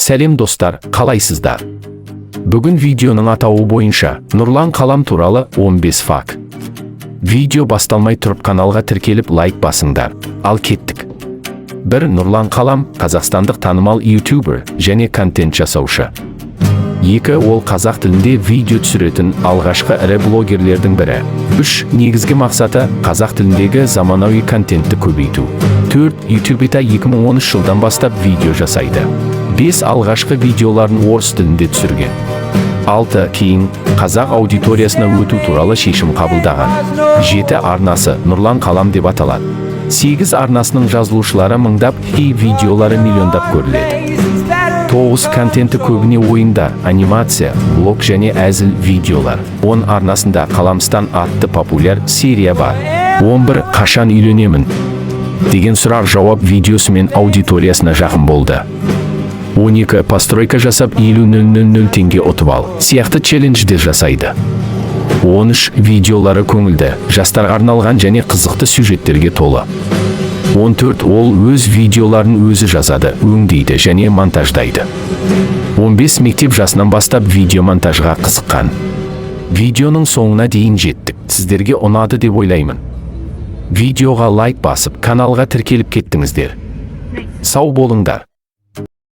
Сәлем, достар, қалайсыздар? Бүгін видеоның атауы бойынша Нұрлан Қалам туралы 15 факт. Видео басталмай тұрып, каналға тіркеліп, лайк басыңдар. Ал кеттік. 1. Нұрлан Қалам – қазақстандық танымал ютубер және контент жасаушы. 2. Ол қазақ тілінде видео түсіретін алғашқы ірі блогерлердің бірі. 3. Негізгі мақсаты – қазақ тіліндегі заманауи контентті көбейту. 4. Ютубта 2013 жылдан бастап видео жасайды. 5. Алғашқы видеоларын орыс тілінде түсірген. 6. Кейін қазақ аудиториясына өту туралы шешім қабылдаған. 7. Арнасы «Нұрлан Қалам» деп аталады. 8. Арнасының жазылушылары мыңдап, кей видеолары миллиондап көріледі. 9. Контенті көбіне ойындар, анимация, блог және әзіл видеолар. 10. Арнасында «Қаламстан» атты популяр серия бар. 11. «Қашан үйленемін?» деген сұрақ жауап видеосымен аудиториясына жақын болды. 12. «Постройка жасап, 50 000 теңге ұтып ал» сияқты челлендждер жасайды. 13. Видеолары көңілді, жастарға арналған және қызықты сюжеттерге толы. 14. Ол өз видеоларын өзі жазады, өңдейді және монтаждайды. 15. Мектеп жасынан бастап видео монтажға қызыққан. Видеоның соңына дейін жеттік. Сіздерге ұнады деп ойлаймын. Видеоға лайк басып, каналға тіркеліп кеттіңіздер. Сау болыңдар.